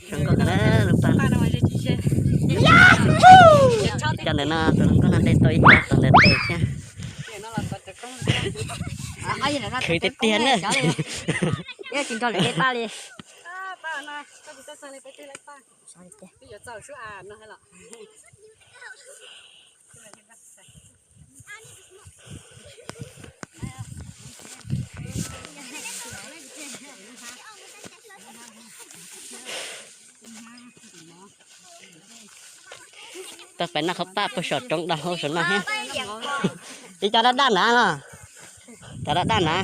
Zoo nkauj kawg na lub paj. Cov ntawm no tus hluas nkauj no de tau ib co tom ntawm tes thiab. Khwv tiag tiag na. Tsis nrog lawv de paj li. Tau pais noj qhov paj puag saum roob daj hauv saum no thiab. Ib co daj daj na los. Cov daj daj na.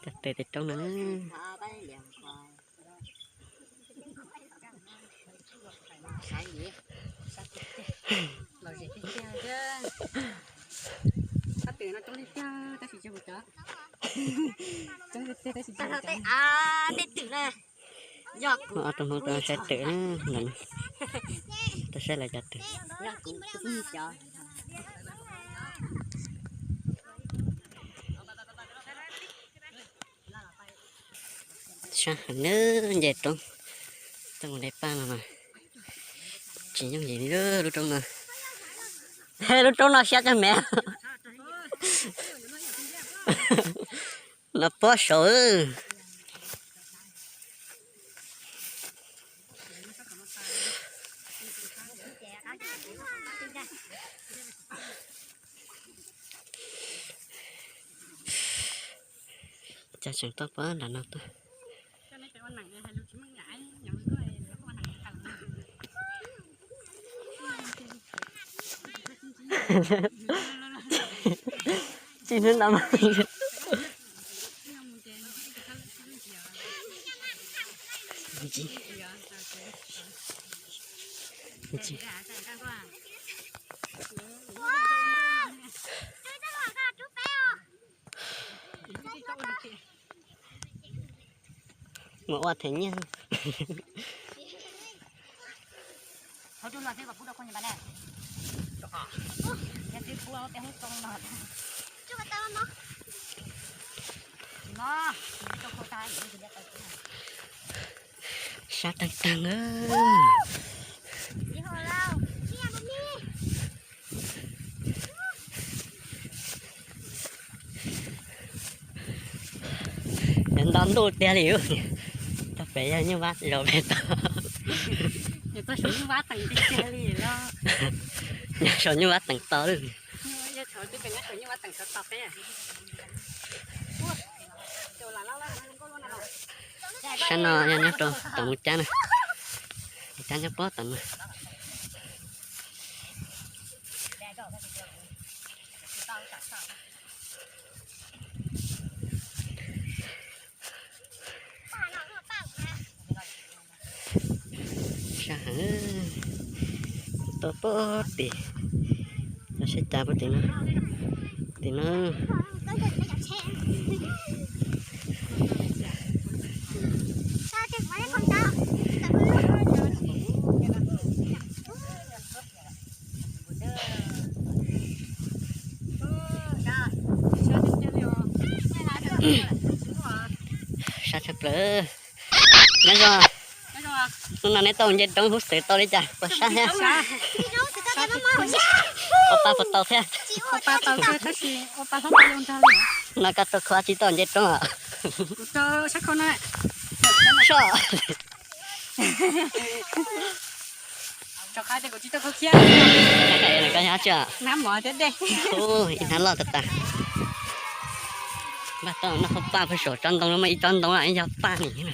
Cov tes tes roob no. Ob tug hluas nkauj saib twm ntawm no. Tuaj saib lawv cov twm. Sab heev na, nce roob tuaj mus de paj no mas tsis yooj yim li lub roob no. Lub roob no siab kawg me. No pob saud. Cas tseem tuaj pob nram no tuaj. Tsis hnub no mas. Mus ua them nyiaj. Sab tag tag. Yog nto ntuj tiag li. Tau pem yog nyuj vab zaum pem tau. Yog saum nyuj vab teem to li. Sab no yog nyob rau tom mus cab na. Mus cab nyob pob tom no. Sab heev, tuaj pob tim, los saib cas puag tim no, tim no. Sab tshaj plaws. Nyob zoo. Hnub no neb tau nce roob hub xwm tau li cas puas sab thiab? Ua paj puas tau thiab? Ua paj tau thiab tab sis ua paj hlob paj zoo nrog li. No koj tau khua tsis tau nce roob os? Kuv tau sab khau no. Soj. Tso qab tias kuv tsis tau khau thiab. Hnab mov thiab dej. Ib hnab loj tag tag. Npaj tau noj qhov paj puag saum tsob ntoo, muaj ib tsob ntoo ib yog paj ni.